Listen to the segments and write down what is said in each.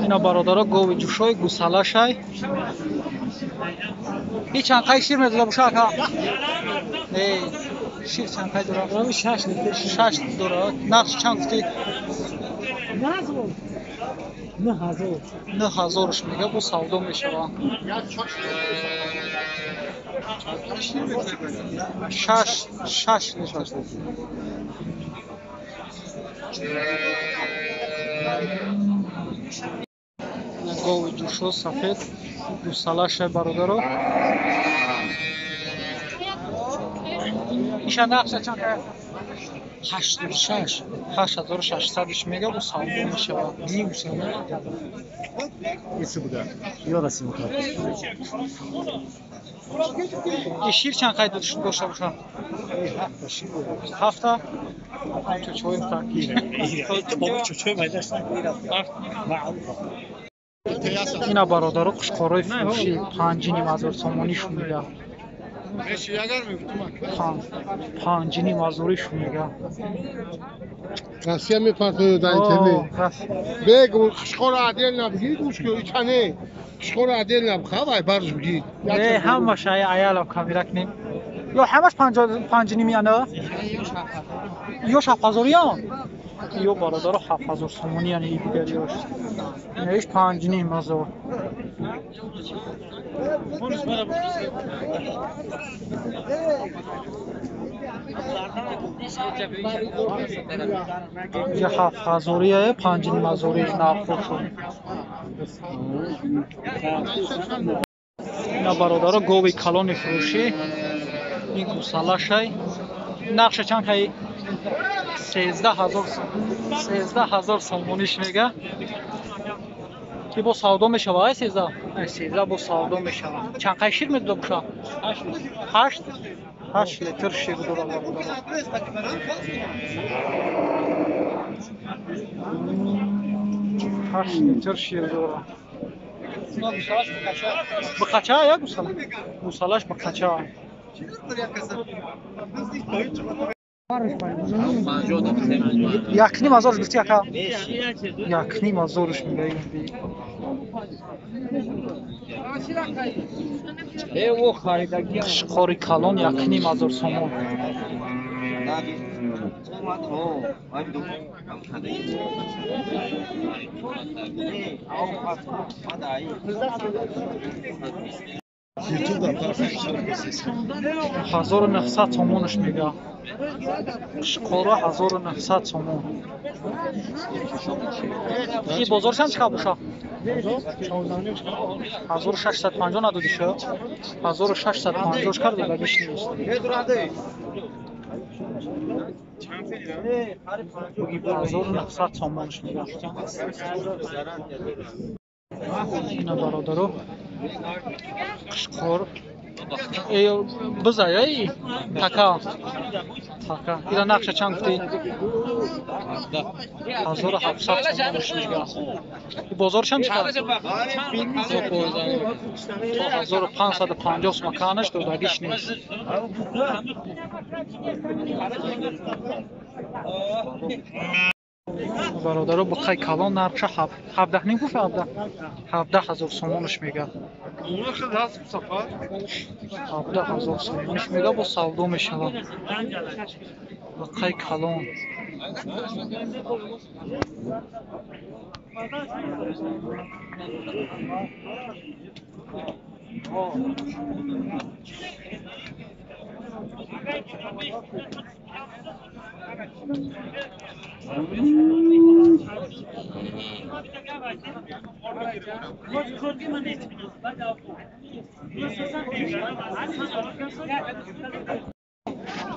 Ина бародаро гови ҷӯшои гусалашай. И чанд қай шир медода боша ака? Не, шир чанд қай дора? 6 литр. 6 дора. Нарх чанд гуфтӣ? 9000. 9000-ш мега, бо савдо мешава. 6 литр. Гови ҷӯшо сафед гусалашай бародаро. Иша нақша чанд қай? 86. 8600-ш мега, бо савдо мешава. И шир чанд қай дошта боша? Ҳафта? Чӯчоим так. Ина бародаро қушқорои фурӯшӣ 5,5 ҳазор сомонӣ шумида. 5,5 ҳазорӣ шумида. Россия мепартояд дар интернет. Бегу қушқоро отдельно бигир, гӯш ки ичане. Қушқоро отдельно бихавай, барш бигир. Не, ҳамаш аялав камера кунем. Ё ҳамаш 5,5 ана? Ё 7 ҳазориян? Ё бародаро 7 ҳазор сомонӣ яъне и дигариёш. Инаиш 5,5 ҳазор. Инҷа 7 ҳазорие, 5,5 ҳазори нархҳошон. Ина бародаро гови калони фурӯшӣ. Ин гусалашай. Нақша чанд кай? 13 ҳазор, 13 ҳазор сомониш мега. Ки бо савдо мешава, ай 13? Ай 13 бо савдо мешава. Чанд қай шир медода боша? 8? 8 литр шир дора бародаро. 8 литр шир дора. Бақача я гусала? Гусалаш бақача. 1,5 ҳазорш гуфти ака? 1,5 ҳазорш мега. Қушқори калон 1,5 ҳазор сомон. 1900 сомонаш мега. Қушқора 1900 сомон. И бозоршам чӣ қадр боша? 1650 надодӣ шо? 1650 кард додагиш нест. 1900 сомонаш мега. Ина бародаро қушқор биза эй така така. Ира нақша чанд гуфтӣ? 1700 сомонаш мега. Бозоршам чӣ қадр? То 1550 сомон канаш додагиш нест. Бародаро буқай калон нархша 17 ним гуфт, 17 ҳазор сомонаш мега. 17 ҳазор сомонаш мега, бо савдо мешавад. Буқай калон.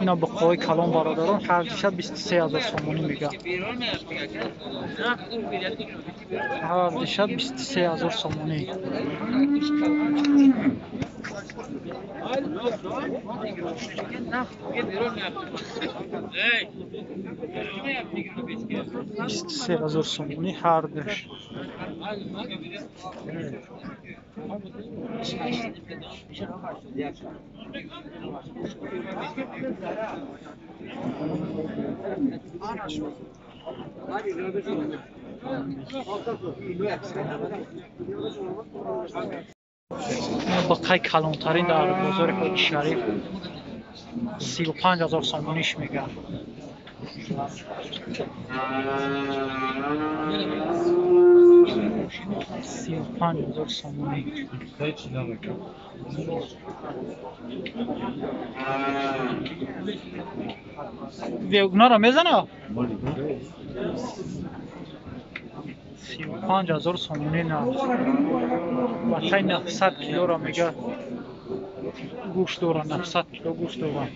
Ина буқои калон бародарон ҳар диша 23 ҳазор сомонӣ мега. Ҳар диша 23 ҳазор сомонӣ. 23 ҳазор сомонӣ ҳар диш. Бақай калонтарин дар бозори Ҳоҷи Шариф 35 000 сомониш мегӯянд. 35 000 сомонӣ. Вегнаро мезана? 35 000 сомонӣ нарх. Бачаи 900 килоро мега гӯшт дора, 900 кило гӯшт дора.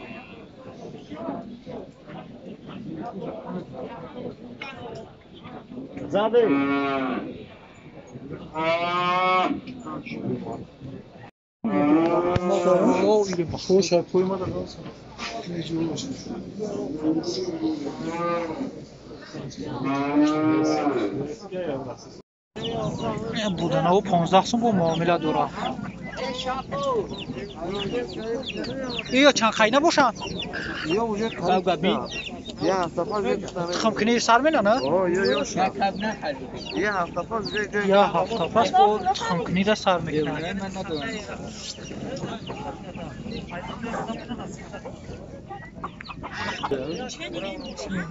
Заде. Буданаву 15 сум бо муомила дорад. Ё чанд қайна бошанд? Тухмкунӣ сар мена? Я ҳафта пас бо тухмкуниро сар мекунад.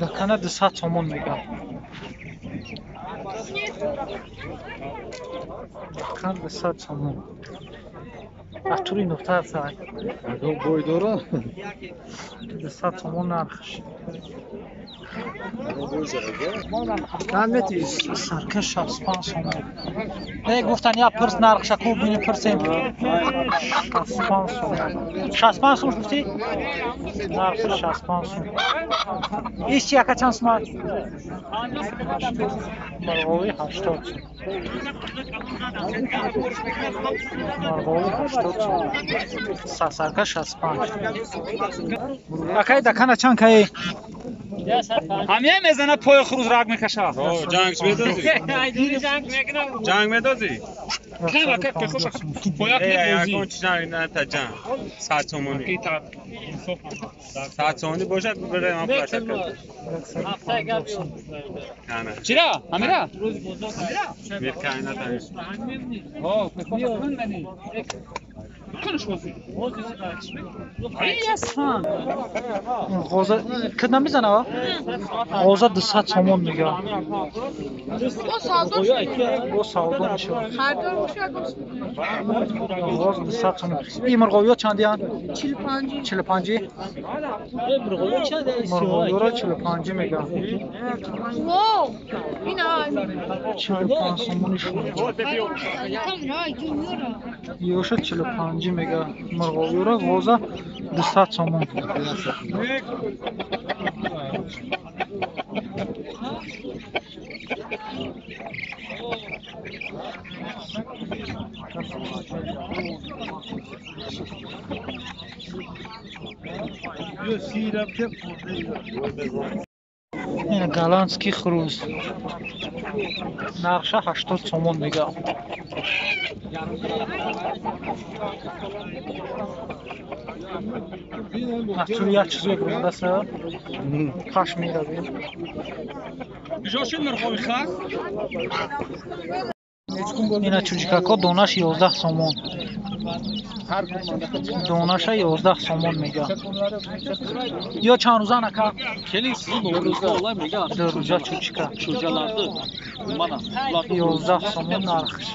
Дакана 200 сомон мегӯяд. Дакан 200 сомон. Аз тури нуқта ҳастад. Бой дора? 200 сомон нархш. Сарка 65 сомон. Не гуфтан я пирс нархша ку бини пирсем. 65 сомон. 65 сом гуфтӣ? Нарх 65 сом. Иш чи яка чанд сомат? Марғови 80 сом. Марғови 80 сом. Сарка 65. Акай дакана чанд каи? ҳамия мезана пои хуруз раг мекаша. Ҷанг медозӣ? Ҷанг медозӣ? Ягон чиз та ҷанг. 100 сомонӣ. 100 сомонӣ бошад бирем ман пулаша кардам. Чира? Ҳамира? Миркайна та. Ғоза кид намезана? Ғоза 200 сомон мегӯяд. Бо савдо мешавад. Ғоз 200 сомон. Ин мурғовиҳо чандиянд? 45. Мурғовиҳоро 45 мегӯянд. 45 сомони шуд. Ёша 45 мега мурғовиҳоро ғоза 200 сомон. Ин голландский хруз нархша 80 сомон мега. Аз як чизое бурдаста паш меравем. Ина чӯҷикако донаш 11 сомон. Донаша 11 сомон мега. Ё чанд рӯза нака? Ду рӯза чӯчика. 11 сомон нархш.